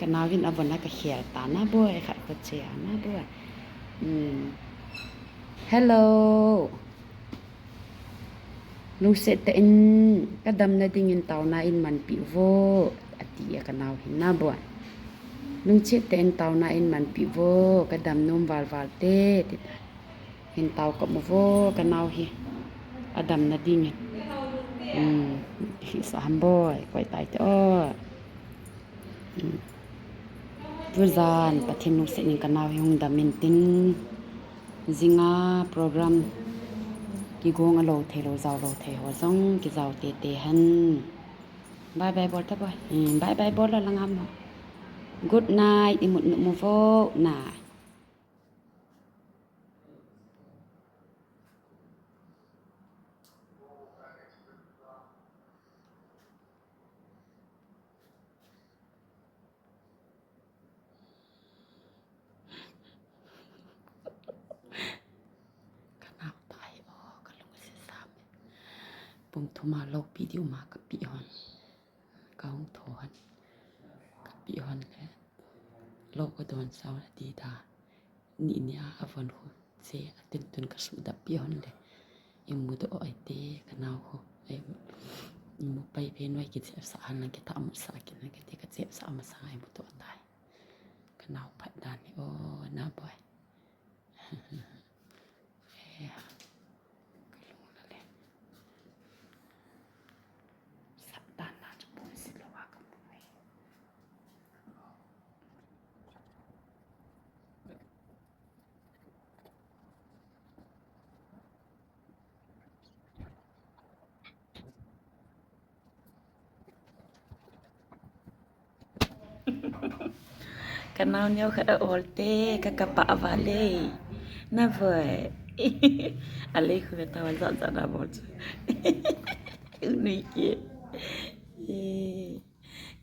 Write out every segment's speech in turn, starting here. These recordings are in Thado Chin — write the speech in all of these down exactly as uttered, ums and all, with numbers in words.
Kanau hin avon a kakhel ta na boi, khat kho che a na boi. Hmm. Hello. Lungset tah in kadamna dingin taona in manpi vo, ati a kanau hin na boi. Lungset tah in taona in manpi vo, kadam nom valval te, ti ta. Hin tao kop mo vo kanau hi. Adamna dingin. Hmm, hi sa ham boi, koi tai te o. Hmm. Tujan, Pathen lungset in kanau hi hung dam in tin. Jinga program kigong a lou thei lou, jao lou thei ho jong kijao tete hen. Bye bye bol ta boi. Hmm, bye bye bol lo lang ham. Good night, imut nom mo vo, night. Kanau tai o, kalungset sam e. Pung thum a lou pi diu ma kapi hon. Kahung tho hon. Kapi hon le. Lou kadon sao na ti ta. Ni ni a avon khu. Che a tin tun kasuhdap pi hon le. Imu doh ai te kanau khu. Ai, imu pai pe noi kichep sa han lang kitha mu sa kin lang kiti kachep sa masa imu doh tai. Kanau phat dan ni o na boi. Eh, kalung la le. Kanao neo khat a-ol te, ka kapa a vale. Na boi. Alei khu ve ta va jat jat na bol chu. Unui ke.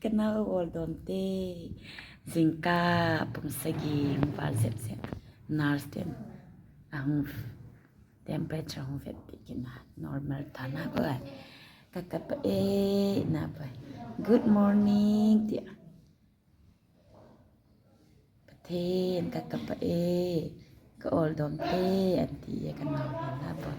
Kanao a-ol dom te. Jingkah pung sagi hung val jep jep. Nurse ten ahung temperature hung vetpi kit na, normal ta na boi. Ka kapa e na boi. Good morning tia. Pathen ka kapa e, ka-ol dom te, anti e kanao hi na boi.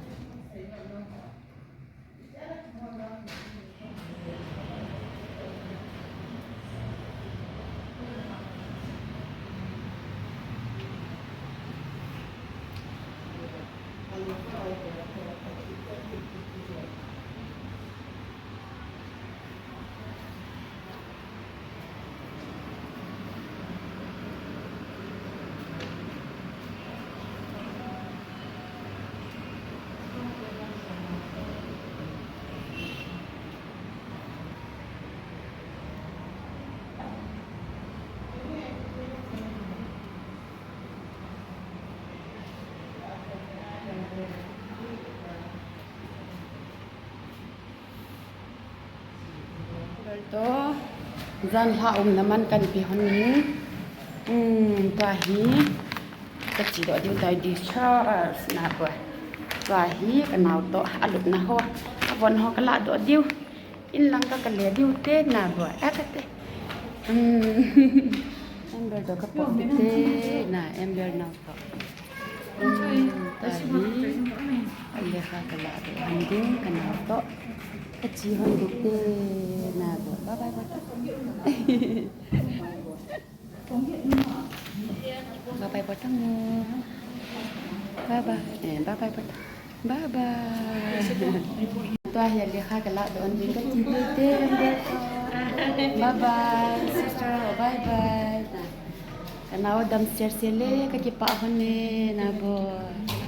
Toh, jan lha umna man kan pe hon in. Um, tua hi, ka chi doh diu tai discharge na boi. Tua hi, kanao toh, alupna ho, avon ho ka lah doh diu. In lang ka ka le diu te na boi. A ka te. Um, Amber toh ka pom te na, Amber nao toh. Tua hi, alekha ka lah doh hon ding, kanao toh. Ka chi hon ding te na boi. Bye bye boi. Bye bye boi ta mo. Bye bye. Eh, bye bye boi ta. Bye bye. Tua hi alekha ka lah doh hon ding ka chi te te. Bye bye, sister. Bye bye. Kanao dam ser ser le, ka kipah hon e, na boi.